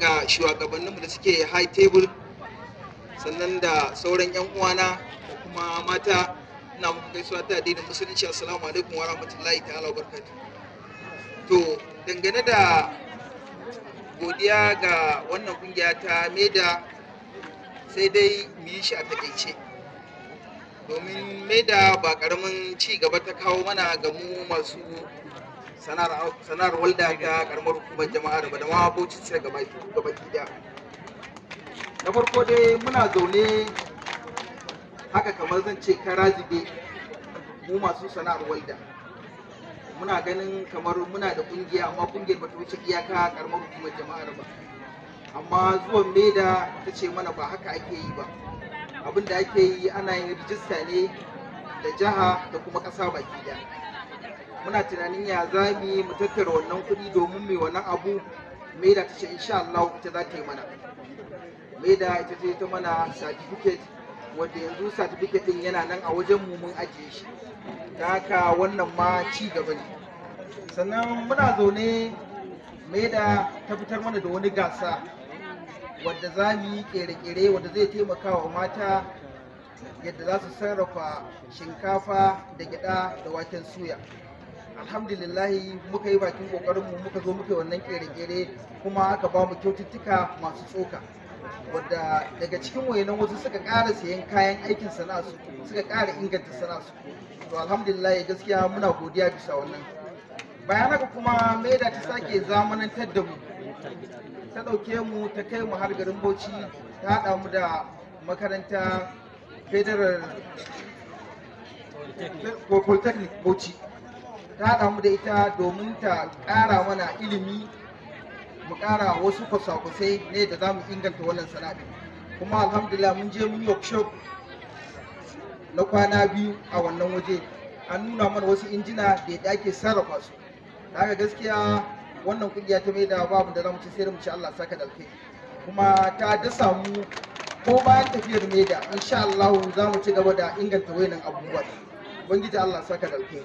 Ga shugabanninmu da suke high table, sannan da sauran 'yan uwana da kuma mata, ina muku gaisuwa ta addinin Musulunci: assalamu alaikum wa rahmatullahi ta'ala wa barakatuh. To, dangane da godiya ga wannan kungiya ta MEDA, sai dai mu yi shi a takaice, domin MEDA ba karamin ci gaba ta kawo mana ga mu masu sana'ar walda ta karamar hukumar Jama'are ba, da ma Bauchi sai gaba daya. Na farko dai, muna zaune haka, kamar zan ce kara zube, mu masu sana'ar walda muna ganin kamar muna da kungiya, amma kungiyar bata wuce iyaka karamar hukumar Jama'are ba. Amma zuwan MEDA, ta ce mana ba haka ake yi ba. Abin da ake yi, ana yin rijista ne da jiha da kuma ƙasa baki daya. Muna tunanin ya za mu yi mu tattara wannan kuɗi domin mai wannan abu. MEDA ta ce insha Allah ita za ta yi mana. MEDA ita ce ta mana certificate, wadda yanzu certificate din yana nan a wajen mu, mun ajiye shi. Da haka wannan ma ci gaba ne. Sannan muna zaune, MEDA ta fitar mana da wani gasa wadda za mu yi kere-kere wadda zai taimaka wa mata yadda za su sarrafa shinkafa da gyada da waken suya. Alhamdulillahi, muka yi bakin kokarinmu, muka zo muka yi wannan kere-kere, kuma aka ba mu kyaututtuka masu tsoka, wadda daga cikin wayannan wasu suka ƙara sayan kayan aikin sana'a, suka ƙara inganta sana'a. To, alhamdulillah, gaskiya muna godiya bisa wannan. Bayan haka kuma, MEDA ta sake zamanantar da mu, ta ɗauke mu, ta kai mu har garin Bauchi, ta haɗa mu da makaranta Federal Polytechnic Bauchi, ta haɗa mu da ita domin ta ƙara mana ilimi, mu ƙara wasu kwasa-kwasai ne da za mu inganta wannan sana'a. Kuma alhamdulillah, mun je mun yi workshop na kwana 2 a wannan waje, an nuna mana wasu injina da yadda ake sarrafa su. Da haka gaskiya wannan kungiya ta MEDA, babu da zamu ci sai mu ci Allah saka da alkhairi. Kuma ta dasa mu, ko bayan tafiyar MEDA, insha Allah za mu ci gaba da inganta wayannan abubuwa. Ubangiji Allah saka da alkhairi.